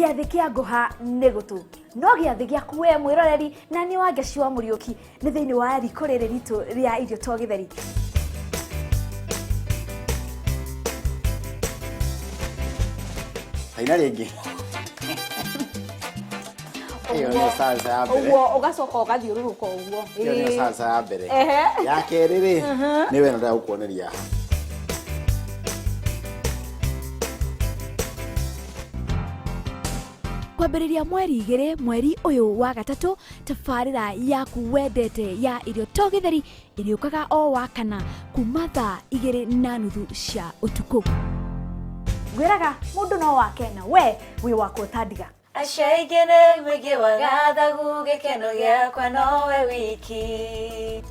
Gĩathĩ kĩa ngũha nĩ gũtũ, no gĩathĩ gĩaku we mwĩroreri na niĩ wa Ngeci wa Mũriũki nĩ thĩinĩ wa riko rĩrĩ ritũ rĩa irio to gĩtheri. Haina rĩngĩ. Ĩyo nĩyo salsa ya mbere. Ũguo ũgacoka ũgathiũrũrũka ũguo. Ĩyo nĩyo salsa ya mbere. Ehe. Ya kerĩ rĩ, nĩ we ndĩrenda gũkuoneria haha. Kwambĩrĩria mweri 2 mweri ũyũ wa gatatũ, tabarĩra yaku wendete ya irio to gĩtheri ĩrĩũkaga o wa kana kuma thaa 2:30 cia ũtukũ. Ngwĩraga mũndũ no wake na we wĩ wakwa ũtandiga. Acio aingĩ nĩ mũingĩ wa gathagu, gĩkeno gĩakwa nowe wiki.